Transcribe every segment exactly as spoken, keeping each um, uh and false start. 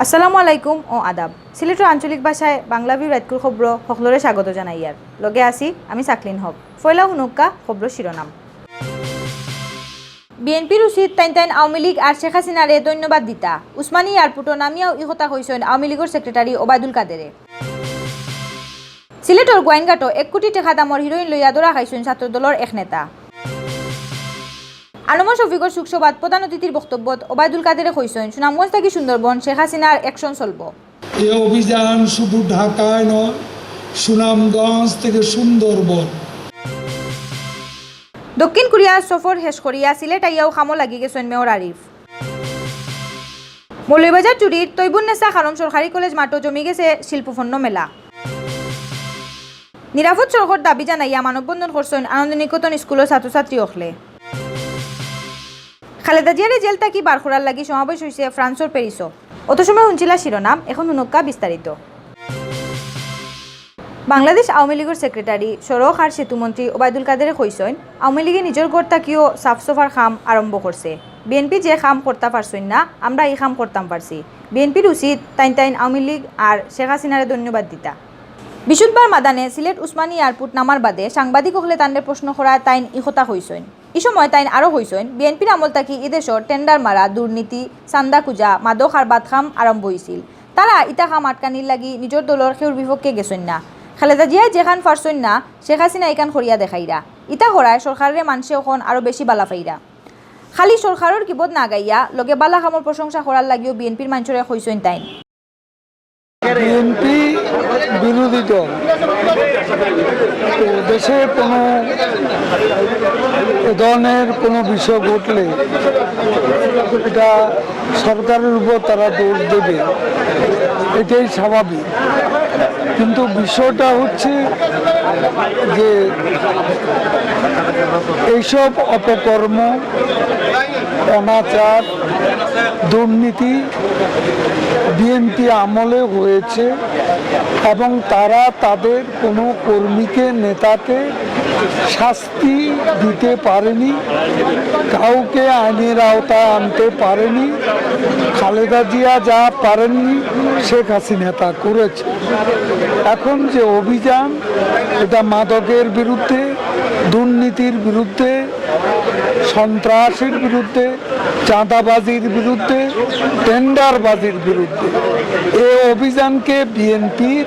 আসসালামু আলাইকুম ও আদাব। সিলেটর আঞ্চলিক ভাষায় বাংলা ভিউ রাইতকুর খবর হকলরে স্বাগত জানাইয়ার। লগে আছি আমি সাকলিন হক। পয়লা হুনুক্কা খবর শিরোনাম। বিএনপির উচিত তাইন তাইন আওয়ামী লীগ আর শেখ হাসিনারে ধন্যবাদ দিতা। উসমানী এয়ারপোর্টো নামিয়াও ই কথা কইছইন আওয়ামী লীগর সেক্রেটারি ওবায়দুল কাদেরে। সিলেটর গোয়াইনঘাটো এক কোটি টেকা দামর হিরোইন লইয়া ধরা খাইছইন ছাত্রদলর এক নেতা। আনম শফিকর শোকসভাত প্রধান অতিথির বক্তব্যত ওবায়দুল কাদেরে কইছইন, সুনামগঞ্জ থাকি সুন্দরবন শেখ হাসিনার অ্যাকশন চলব। এ অভিযান শুধু ঢাকায় নয়, সুনামগঞ্জ থেকে সুন্দরবন। দক্ষিণ কোরিয়ার সফর শেষ করিয়া সিলেট আইয়াও কামো লাগি গেছইন মেয়র আরিফ। মৌলভীবাজার চুরির তৈবুন্নেসা খানম সরকারি কলেজ মাঠো জমি গেছে শিল্পপণ্য মেলা। নিরাপদ সড়কর দাবি জানাইয়া মানববন্ধন করছইন আনন্দনিকেতন স্কুলর ছাত্রছাত্রী অকলে। খালেদা জিয়ারে জেল থাকি বার করার লাগি সমাবেশ হইছে ফ্রান্সর প্যারিসো। অত সময় হুনছিলা শিরোনাম, এখন হুনুক্কা বিস্তারিত। বাংলাদেশ আওয়ামী লীগর সেক্রেটারি, সড়ক আর সেতু মন্ত্রী ওবায়দুল কাদেরে কইছইন, আওয়ামী লীগে নিজর ঘর থাকিও সাফ সফার কাম আরম্ভ করছে। বিএনপি যে কাম করতা পারছইন না, আমরা ই কাম করতাম পারছি। বিএনপির উচিত তাইন তাইন আওয়ামী লীগ আর শেখ হাসিনারে ধন্যবাদ দিতা। বিশুদ্ধবার মাদানে সিলেট উসমানী এয়ারপোর্ট নামার বাদে সাংবাদিক অকলে তানরে প্রশ্ন করায় তাইন ই কথা কইছইন। ই সময় তাইন আরও কইছইন, বিএনপির আমল থাকি ই দেশর টেন্ডার মারা, দুর্নীতি, চান্দা কুজা, মাদক আর বাদকাম আরম্ভ হইছিল। তারা ইতা কাম আটকানির লাগি নিজর দলর কেউর বিপক্ষে গেছইন না। খালেদা জিয়ায় যেখান পারছইন না, শেখ হাসিনা ইখান করিয়া দেখাইরা। ইতা করায় সরকাররে মানষে অখন আরও বেশি বালা পাইরা। খালি সরকারর কিবত না গাইয়া লগে বালা কামর প্রশংসা করার লাগিও বিএনপির মানষরে কইছইন তাইন। বিএনপি বিরোধী দল, তো দেশে কোনো এ ধরনের কোনো বিষয় ঘটলে এটা সরকারের উপর তারা দোষ দেবে, এটাই স্বাভাবিক। কিন্তু বিষয়টা হচ্ছে যে এইসব অপকর্ম, অনাচার, দুর্নীতি বিএনপি আমলে হয়েছে এবং তারা তাদের কোনো কর্মীকে, নেতাকে শাস্তি দিতে পারেনি, কাউকে আইনের আওতায় আনতে পারেনি। খালেদা জিয়া যা পারেননি, শেখ হাসিনা তা করেছে। এখন যে অভিযান, এটা মাদকের বিরুদ্ধে, দুর্নীতির বিরুদ্ধে, সন্ত্রাসের বিরুদ্ধে, চাঁদাবাজির বিরুদ্ধে, টেন্ডারবাজির বিরুদ্ধে। এই অভিযানকে বিএনপির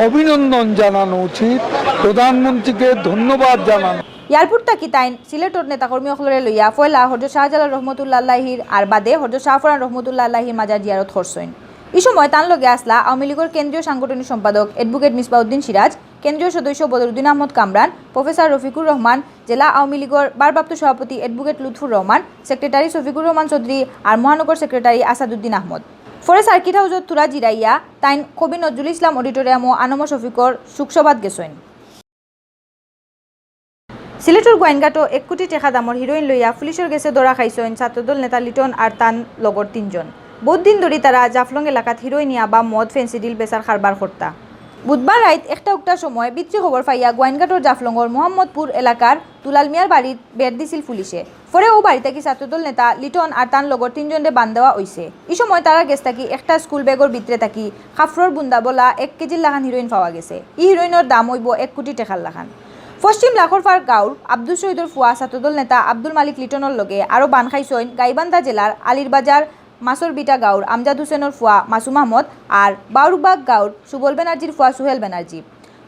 অভিনন্দন জানানো উচিত, প্রধানমন্ত্রীকে ধন্যবাদ জানানো। এয়ারপোর্ট থাকি তাইন সিলেটর নেতাকর্মী অকলরে লইয়া পয়লা হজরত শাহজালাল রহমতুল্লাহ আলাইহির আর বাদে হজরত শাহপরান রহমতুল্লাহ আলাইহির মাজার জিয়ারত করছইন। ই সময় তান লগে আসলা আওয়ামী লীগর কেন্দ্রীয় সাংগঠনিক সম্পাদক অ্যাডভোকেট মিসবাউদ্দিন সিরাজ, কেন্দ্রীয় সদস্য বদরুদ্দিন আহমদ কামরান, প্রফেসর রফিকুর রহমান, জেলা আওয়ামী লীগর ভারপ্রাপ্ত সভাপতি অ্যাডভোকেট লুৎফুর রহমান, সেক্রেটারি শফিকুর রহমান চৌধুরী আর মহানগর সেক্রেটারি আসাদুদ্দিন আহমদ। পরে সার্কিট হাউসত থুড়া জিরাইয়া তাইন কবি নজরুল ইসলাম অডিটোরিয়ামো আনম শফিকর শোকসভাত গেছইন। সিলেটর গোয়াইনঘাটো এক কোটি টেকা দামর হিরোইন লইয়া পুলিশর গেছে ধরা খাইছইন ছাত্রদল নেতা লিটন আর তান লগর তিনজন। বউত দিন ধরি তারা জাফলং এলাকাত হিরোইন নিয়া বা মদ, ফেন্সিডিল বেচার কারবার করতা। বুধবার রাইত একটা উক্তার সময় বিত্রি খবর পাইয়া গোয়াইনঘাটর জাফলংর মোহাম্মদপুর এলাকার দুলাল মিয়ার বাড়িত বেড় দিছিল পুলিশে। পরে অউ বাড়ি থাকি ছাত্রদল নেতা লিটন আর তান লগর তিনজনরে বান দেওয়া অইছে। ই সময় তারার গেছ থাকি একটা স্কুল ব্যাগর ভিতরে থাকি কাপড়র বুন্দা বলা এক কেজির লাখান হিরোইন পাওয়া গেছে। ই হিরোইনর দাম অইবো এক কোটি টেকার লাখান। পশ্চিম লাখরপাড় গাঁওর আব্দুস শহীদর ফুয়া ছাত্রদল নেতা আব্দুল মালিক লিটনর লগে আরও বান খাইছইন গাইবান্ধা জেলার আলিরবাজার মাছরবিটা গাঁওর আমজাদ হোসেনর ফুয়া মাসুম আহমদ আর বাউরবাগ গাঁওর সুবল ব্যানার্জির ফুয়া সুহেল ব্যানার্জি।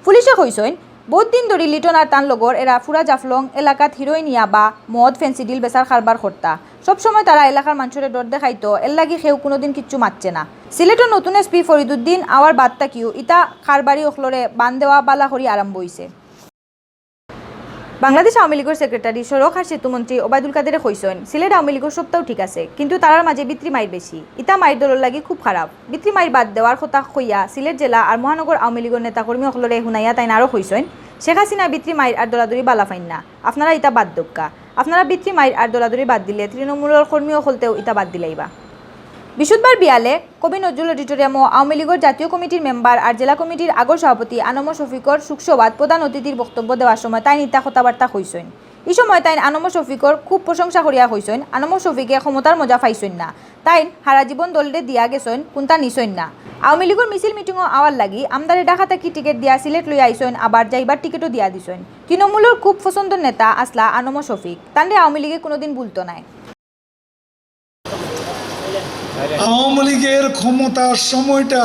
পুলিশে কইছইন, বউত দিন ধরি লিটন আর তান লগর এরা পুরা জাফলং এলাকাত হিরোইন ইয়া বা মদ, ফেন্সিডিল বেচার কারবার করতা। সব সময় তারা এলাকার মানষরে ডর দেখাইতো, এরলাগি কেউ কুনুদিন কিচ্ছু মাতছে না। সিলেটর নতুন এসপি ফরিদুদ্দিন আওয়ার বাদ থাকিও ইতা কারবারি অকলরে বান দেওয়া বালা করি আরম্ভ অইছে। বাংলাদেশ আওয়ামী লীগর সেক্রেটারি, সড়ক আর সেতু মন্ত্রী ওবায়দুল কাদেরে কইছইন, সিলেট আওয়ামী লীগর সবতাউ ঠিক আছে, কিন্তু তারার মাঝে বিত্রি মাইর বেশি। ইতা মাইর দলর লাগি খুব খারাপ। বিত্রি মাইর বাদ দেওয়ার কথা কইয়া সিলেট জেলা আর মহানগর আওয়ামী লীগর নেতাকর্মী অকলরে হুনাইয়া তাইন আরও কইছইন, শেখ হাসিনা বিত্রি মাইর আর দলাদলি বালা পাইন না। আপনারা ইতা বাদ দেউক্কা। আপনারা বিত্রি মাইর আর দলাদলি বাদ দিলে তৃণমূলর কর্মী অকলতেও ইতা বাদ দিলাইবা। বৃহস্পতিবার বিয়ালে কবি নজরুল অডিটোরিয়ামো আওয়ামী লীগর জাতীয় কমিটির মেম্বার আর জেলা কমিটির আগর সভাপতি আনম শফিকর শোকসভাত প্রধান অতিথির বক্তব্য দেওয়ার সময় তাইন ইতা কথাবার্তা কইছইন। ই সময় তাইন আনম শফিকর খুব প্রশংসা করিয়া কইছইন, আনম শফিকে ক্ষমতার মজা পাইছইন না, তাইন হারা জীবন দলরে দিয়া গেছইন, কুন্তা নিছইন না। আওয়ামী লীগর মিছিল মিটিংও আওয়ার লাগি আমদারে ঢাকা থাকি টিকিট দিয়া সিলেট লইয়া আইছইন, আবার যাইবার টিকিটও দিয়া দিছইন। তৃণমূলর খুব পছন্দর নেতা আছলা আনম শফিক, তানরে আওয়ামী লীগে কুনুদিন ভুলতো নায়। আওয়ামী লীগের ক্ষমতার সময়টা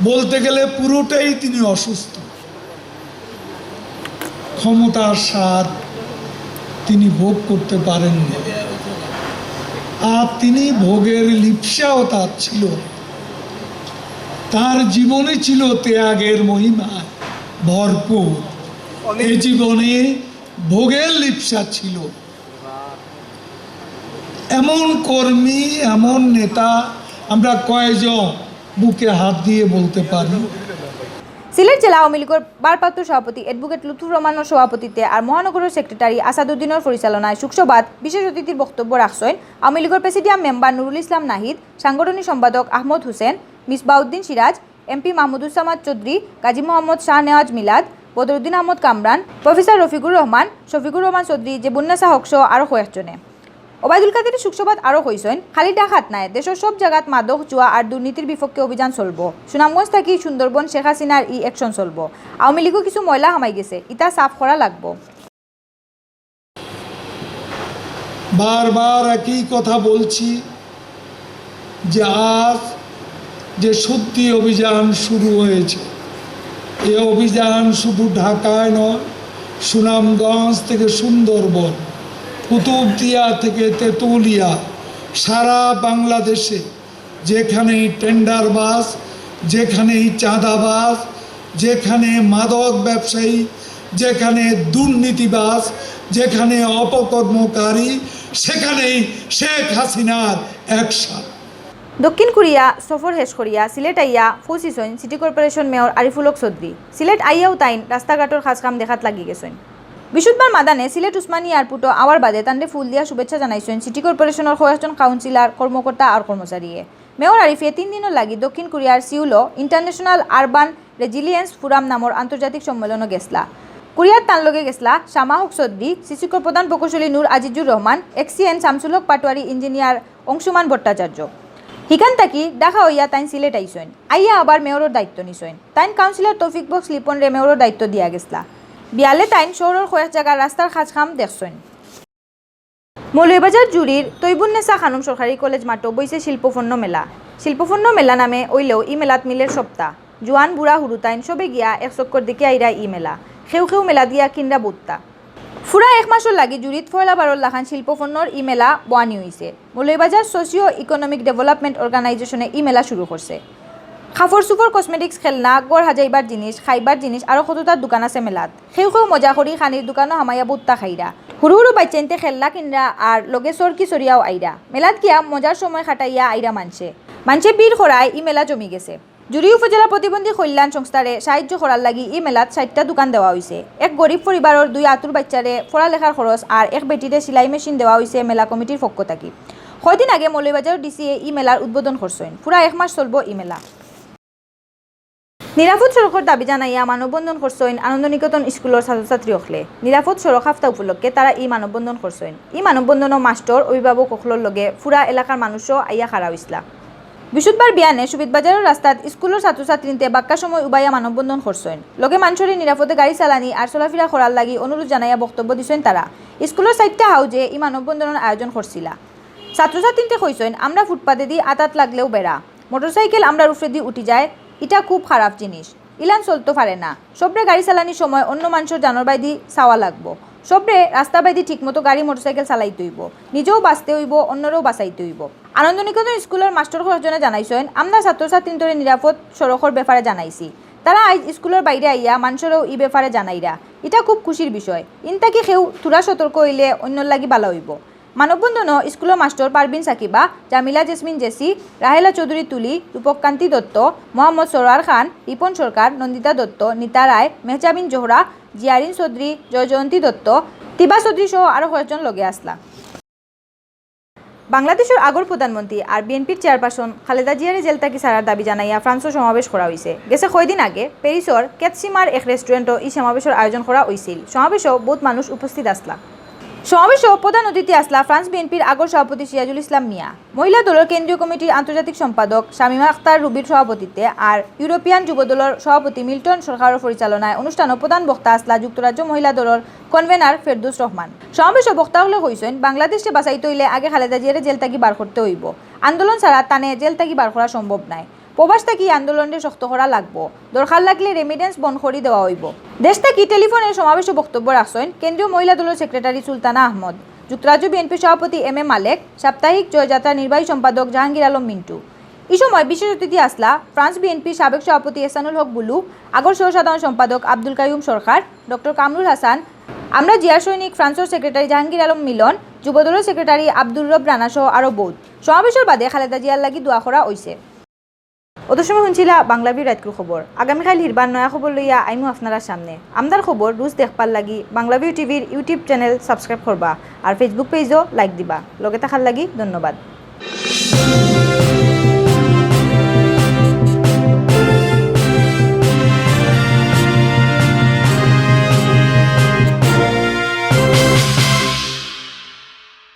বলতে গেলে পুরোটাই তিনি অসুস্থ। ক্ষমতার স্বাদ তিনি ভোগ করতে পারেননি, আর তিনি ভোগের লিপ্সাও তার ছিল। তার জীবনই ছিল ত্যাগের মহিমায় ভরপুর। এই জীবনে ভোগের লিপ্সা ছিল। এমন কর্মী, এমন নেতা আমরা কয়জন বুকে হাত দিয়ে বলতে পারি? সিলেট জেলা আওয়ামী লীগর ভারপ্রাপ্ত সভাপতি অ্যাডভোকেট লুৎফুর রহমানর সভাপতিত্বে আর মহানগরর সেক্রেটারি আসাদুদ্দিনর পরিচালনায় শোকসভাত বিশেষ অতিথির বক্তব্য রাখছইন আওয়ামী লীগর প্রেসিডিয়াম মেম্বার নুরুল ইসলাম নাহিদ, সাংগঠনিক সম্পাদক আহমদ হোসেন, মিসবাউদ্দিন সিরাজ, এমপি মাহমুদুস সামাদ চৌধুরী, গাজী মোহাম্মদ শাহনেওয়াজ মিলাদ, বদরুদ্দিন আহমদ কামরান, প্রফেসর রফিকুর রহমান, শফিকুর রহমান চৌধুরী, জেবুন্নেসা হকসহ আরও কয়েকজনে। ওবায়দুল কাদের শোকসভাত আরও কইছইন, খালি ঢাকাত নায়, দেশর সব জাগাত মাদক, জুয়া আর দুর্নীতির বিপক্ষে অভিযান চলবো। সুনামগঞ্জ থাকি সুন্দরবন শেখ হাসিনার ই অ্যাকশন চলবো। আওয়ামী লীগও কিছু ময়লা হামাই গেছে, ইতা সাফ করা লাগবো। বারবার একই কথা বলছি যে আজ যে শুদ্ধি অভিযান শুরু হয়েছে, এ অভিযান শুধু ঢাকায় নয়, সুনামগঞ্জ থেকে সুন্দরবন, কুতুবদিয়া থেকে তেঁতুলিয়া, সারা বাংলাদেশে যেখানেই টেন্ডারবাজ, যেখানেই চাঁদাবাজ, যেখানে মাদক ব্যবসায়ী, যেখানে দুর্নীতিবাজ, যেখানে অপকর্মকারী, সেখানেই শেখ হাসিনার অ্যাকশন। দক্ষিণ কোরিয়া সফর শেষ করিয়া সিলেট আইয়া পৌঁছিছইন সিটি কর্পোরেশন মেয়র আরিফুল হক চৌধুরী। সিলেট আইয়াও তাইন রাস্তাঘাটর কাজকাম দেখাত লাগি গেছইন। বৃহস্পতিবার মাদানে সিলেট উসমানী এয়ারপোর্টো আওয়ার বাদে তানরে ফুল দিয়া শুভেচ্ছা জানাইছইন সিটি কর্পোরেশনর কয়েকজন কাউন্সিলর, কর্মকর্তা আর কর্মচারীয়ে। মেয়র আরিফে তিন দিনর লাগি দক্ষিণ কোরিয়ার সিউলো ইন্টারন্যাশনাল আরবান রেজিলিয়েন্স ফোরাম নামর আন্তর্জাতিক সম্মেলনো গেছলা। কোরিয়াত তান লগে গেছলা শামা হক চৌধুরী, সিসিকোর প্রধান প্রকৌশলী নূর আজিজুর রহমান, এক্সিএন শামসুল হক পাটোয়ারি, ইঞ্জিনিয়ার অংশুমান ভট্টাচার্য। হিকান থাকি ঢাকা অইয়া তাইন সিলেট আইছইন, আইয়া আবার মেয়রর দায়িত্ব নিছইন। তাইন কাউন্সিলর তৌফিক বক্স লিপনরে মেয়রর দায়িত্ব দিয়া গেছলা। বিয়ালে তাইন শহরর কয়েক জাগার রাস্তার কাজকাম দেখছইন। মৌলভীবাজার জুড়ির তৈবুন্নেসা খানম সরকারি কলেজ মাঠো বইছে শিল্পপণ্য মেলা। শিল্পপণ্য মেলা নামে অইলেও ই মেলাত মিলের সপ্তাহ। জোয়ান বুড়া হুরুতাইন সবে গিয়া এক চক্কর দেখি আইরা ই মেলা। খেউ খেউ মেলাত গিয়া কিনরা বুত্তা। ফুরা এক মাসর লাগি জুড়িত পয়লা বারর লাখান শিল্পপণ্যর ই মেলা বওয়ানি অইছে। মৌলভীবাজার সোশিও ইকোনমিক ডেভেলপমেন্ট অর্গানাইজেশনে ই মেলা শুরু করছে। কাপড় চুপড়, কসমেটিক্স, খেলনা, ঘর হাজাইবার জিনিস, খাইবার জিনিস আরো কততা দোকান আছে মেলাত। খেউ খেউ মজা করি খানির দোকানো হামাইয়া বুত্তা খাইরা। হুরু হুরু বাইচ্চাইন্তে খেলনা কিনরা আর লগে চরকি চরিয়াও আইরা। মেলাত গিয়া মজার সময় কাটাইয়া আইরা মানষে। মানষে ভিড় করায় ই মেলা জমি গেছে। জুড়ি উপজেলা প্রতিবন্ধী কল্যাণ সংস্থারে সাহায্য করার লাগি ই মেলাত ষাইটটা দোকান দেওয়া অইছে। এক গরিব পরিবারর দুই আতুর বাইচ্চারে পড়ালেখার খরচ আর এক বেটিরে সেলাই মেশিন দেওয়া অইছে মেলা কমিটির পক্ষ থাকি। কয়দিন আগে মৌলভীবাজার ডিসিয়ে ই মেলার উদ্বোধন করছইন। পুরা এক মাস চলবো ই মেলা। নিরাপদ সড়কর দাবি জানাইয়া মানববন্ধন করছইন আনন্দনিকেতন স্কুলর ছাত্রছাত্রী অকলে। নিরাপদ সড়ক হাপ্তা উপলক্ষে তারা ই মানববন্ধন করছইন। ই মানববন্ধনও মাস্টর, অভিভাবক অকলর লগে পুরা এলাকার মানুষও আইয়া খাড়া অইছলা। বৃহস্পতিবার বিয়ানে সুবিধ বাজারর রাস্তাত স্কুলর ছাত্রছাত্রীন্তে বাক্কা সময় উবাইয়া মানববন্ধন করছইন। লগে মানষরে নিরাপদে গাড়ি চালানি আর চলাফিরা করার লাগি অনুরোধ জানাইয়া বক্তব্য দিছইন তারা। স্কুলর চাইরটা হাউজে ই মানববন্ধনর আয়োজন করছিলা। ছাত্রছাত্রীন্তে কইছইন, আমরা ফুটপাতেদি আতাত লাগলেও বেড়া, মোটরসাইকেল আমরার উপরেদি উঠি যায়, ইটা খুব খারাপ জিনিস। ইলান চলতো পারে না। সবরে গাড়ি চালানির সময় অন্য মানষর জানর বাইদি চাওয়া লাগবো। সবরে রাস্তা বাইদি ঠিকমতো গাড়ি মোটরসাইকেল চালাইতে অইবো। নিজেও বাঁচতে অইবো, অন্যরেও বাঁচাইতে অইবো। আনন্দনিকেতন স্কুলর মাস্টর কয়েকজনে জানাইছইন, আমরা ছাত্রছাত্রীন্তরে নিরাপদ সড়কর ব্যাপারে জানাইছি। তারা আইজ স্কুলর বাইরে আইয়া মানষরেও ই ব্যাপারে জানাইরা। ইটা খুব খুশির বিষয়। ইন থাকি কেউ থুড়া সতর্ক অইলে অন্যর লাগি বালা অইবো। মানববন্ধনও স্কুলর মাস্টর পারভিন সাকিবা, জামিলা জেসমিন জেসি, রাহেলা চৌধুরী তুলি, রূপক কান্তি দত্ত, মোহাম্মদ সরোয়ার খান, রিপন সরকার, নন্দিতা দত্ত, নিতা রায়, মেহজাবিন জোহরা, জিয়ারিন চৌধুরী, জয়জয়ন্তী দত্ত, তিবা চৌধুরী সহ আরো কয়েকজন লগে আছলা। বাংলাদেশর আগর প্রধানমন্ত্রী আর বিএনপির চেয়ারপারসন খালেদা জিয়ারে জেল থাকি ছাড়ার দাবি জানাইয়া ফ্রান্সও সমাবেশ করা অইছে। গেছে কয়দিন আগে প্যারিসর ক্যাথসিমার এক রেস্টুরেন্টও ই সমাবেশর আয়োজন করা অইছিল। সমাবেশও বউত মানুষ উপস্থিত আছলা। সমাবেশও প্রধান অতিথি আছলা ফ্রান্স বিএনপির আগর সভাপতি সিরাজুল ইসলাম মিয়া, মহিলা দলর কেন্দ্রীয় কমিটির আন্তর্জাতিক সম্পাদক শামীমা আখতার রুবির সভাপতিত্বে আর ইউরোপিয়ান যুব দলর সভাপতি মিল্টন সরকারর পরিচালনায় অনুষ্ঠানও প্রধান বক্তা আছলা যুক্তরাজ্য মহিলা দলর কনভেনার ফেরদৌস রহমান। সমাবেশও বক্তা অকলে কইছইন, বাংলাদেশরে বাঁচাইতে অইলে আগে খালেদা জিয়ারে জেল থাকি বার করতে অইবো। আন্দোলন ছাড়া তানে জেল থাকি বার করা সম্ভব নায়। প্রবাস থাকি আন্দোলনরে শক্ত করা লাগবো। দরকার লাগলে রেমিটেন্স বন্ধ করি দেওয়া অইবো। দেশ থাকি টেলিফোনের সমাবেশও বক্তব্য রাখছইন কেন্দ্রীয় মহিলা দলর সেক্রেটারি সুলতানা আহমদ, যুক্তরাজ্য বিএনপির সভাপতি এম এ মালেক, সাপ্তাহিক জয়যাত্রার নির্বাহী সম্পাদক জাহাঙ্গীর আলম মিন্টু। ই সময় বিশেষ অতিথি আছলা ফ্রান্স বিএনপির সাবেক সভাপতি এহসানুল হক বুলু, আগর সহ সাধারণ সম্পাদক আব্দুল কাইয়ুম সরকার, ডক্টর কামরুল হাসান, আমরা জিয়ার সৈনিক ফ্রান্সর সেক্রেটারি জাহাঙ্গীর আলম মিলন, যুবদলর সেক্রেটারি আব্দুর রব রানা সহ আরও বউত। সমাবেশর বাদে খালেদা জিয়ার লাগি দোয়া করা অইছে। অত সময় হুনছিলা বাংলা ভিউ রাইতকুর খবর। আগামীকাইল হিরবার নয়া খবর লইয়া আইমু আপনারার সামনে। আমরার খবর রুজ দেখবার লাগি বাংলা ভিউ টিভির YouTube চ্যানেল সাবস্ক্রাইব করবা আর Facebook পেজও লাইক দিবা। লগে থাকার লাগি ধন্যবাদ।